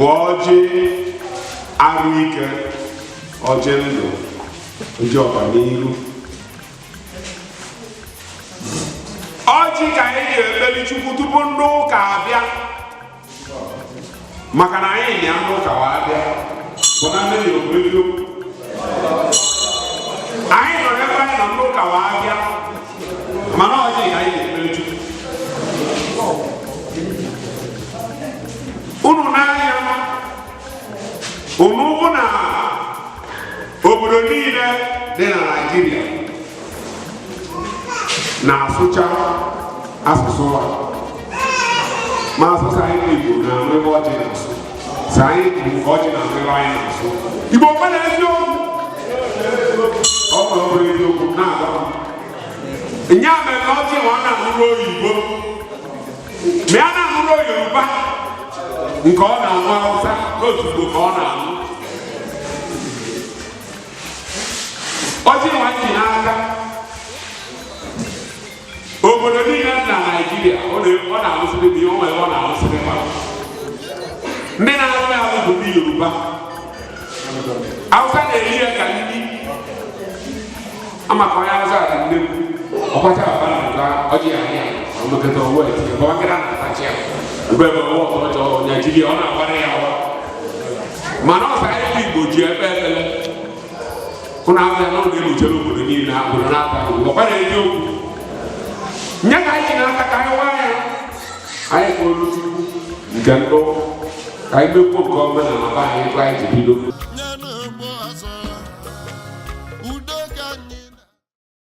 Bụ ọjị arụ ike, ọjị ndụ, ọjị ọganihu, ọjị ka anyị ji ekpeli Chukwu tupu ndị ụka abịa, maka na anyị na ndị ụka wa abịa bụ na mmeri okwu eziokwu. Anyị nọ ebe anyị nọ, ndị ụka wa abịa, mana ọjị ka anyị ji ekpeli Chukwu. Unu n'anya unu hụ na obodo niile dị na Naịjirịa na-asụcha asụsụ ha, ma asụsụ anyị Igbo na-anụ ebe ọjị na-asụ, sị anyị bụ ọjị na-anụ ebe anyị na-asụ. Igbo nwere eziokwu, ọ bụrụ ọ bụrụ eziokwu na-agwa m nya mere na ọjị ma ọ na-anụrụ oyibo, ma ya na-anụrụ Yoruba, nke ọ na-anụ Hausa, n'otu Igbo ka ọ na-anụ. Ọjị nwa ji n'aka obodo niile na Naịjirịa, ọ na-alụsịrị m ihe o nwere, ọ na-alụsịrị m. Ndị na-alụ ya alụ bụ ndị Yoruba. Hausa na-eri ya ka nri ama ka onye Hausa dị nnekwu ọkwacha aba na nka ọjị ya ya ọmekọta ọwụ etinye ka ọkịra na-atachi ya ebe ebe ọwụ ọtọ ọjọọ Naijiria, ọ na-agbara ya ọwa. Mana ọsọ anyị ndị Igbo ji ekpe ekpele ụnụ abịa na ụlọ eluchere obodo niile, obodo na-ata ahụhụ. Ọkwa na eziokwu nye ka anyị ji n'aka ka anyị waa ya, anyị kpọrọ Chukwu nke ndụ ka anyị mekwuo nke omenala be anyị, ebe anyị ji bido.